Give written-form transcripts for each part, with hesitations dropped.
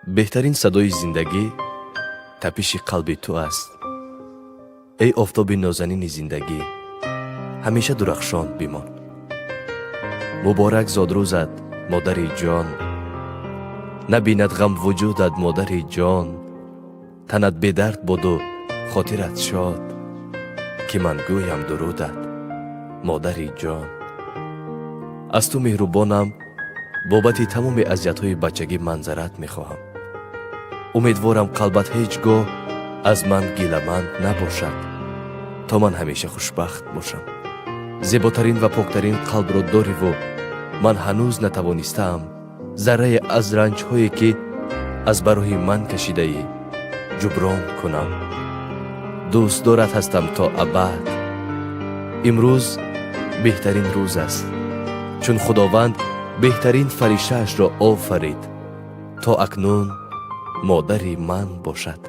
Беҳтарин садои зиндагӣ тапиши қалби ту аст. Эй офтоби нозанини зиндагӣ, ҳамеша дурахшон бимон. Муборак зодрӯзат, модари ҷон. Набинад ғам вуҷудат, модари ҷон. Танат бедард боду хотират шод, ки ман гӯям дурудат, модари ҷон. Аз ту, меҳрубонам, бобати тамоми азиятҳои бачагӣ маъзарат мехоҳам. Умедворам, қалбат ҳеҷ гоҳ аз ман гиламанд набошад, то ман ҳамеша хушбахт бошам. Зеботарин ва поктарин қалбро дориву ман ҳанӯз натавонистаам заррае аз ранҷҳое, ки аз барои ман кашидаӣ, ҷуброн кунам. Дӯстдорат ҳастам то абад. Имрӯз беҳтарин рӯз аст, чун Худованд беҳтарин фариштаашро офарид, то акнун модари ман бошад,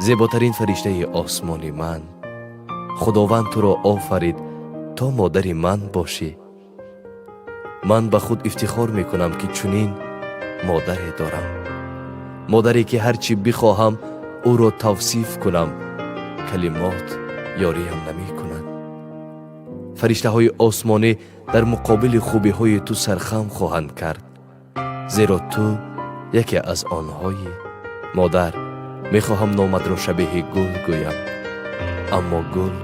зеботарин фариштаи осмони ман. Худованд туро офарид, то модари ман бошӣ. Ман ба худ ифтихор мекунам, ки чунин модаре дорам, модаре, ки ҳар чӣ бихоҳам ӯро тавсиф кунам, калимот ёриям намекунад. Фариштаҳои осмонӣ дар муқобили хубиҳои ту сархам хоҳанд кард, зеро ту яке аз онҳоӣ. Модар, мехоҳам номатро шабеҳи гул гӯям, аммо гул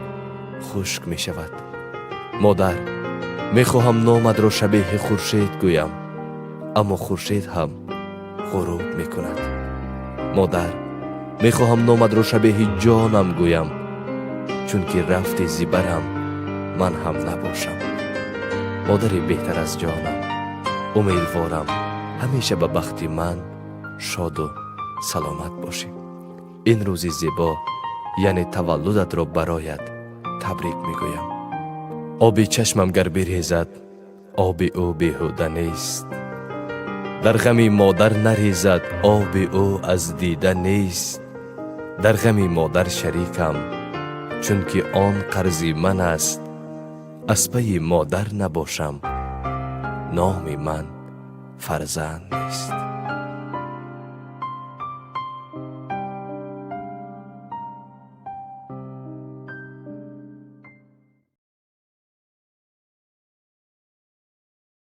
хушк мешавад. Модар, мехоҳам номатро шабеҳи хуршед гӯям, аммо хуршед ҳам ғуруб мекунад. Модар, мехоҳам номатро шабеҳи ҷонам гӯям, чунки рафти зибарам, ман ҳам набошам. Модари беҳтар аз ҷонам, умедворам, ҳамеша ба бахти ман шоду саломат бошӣ. Ин рӯзи зебо, яъне таваллудатро, бароят табрик мегӯям. Оби чашмам гар бирезад, оби ӯ беҳуда нест. Дар ғами модар нарезад оби ӯ аз дида нест. Дар ғами модар шарикам, чунки он қарзи ман аст. Аз пайи модар набошам, номи ман фарзанд нест.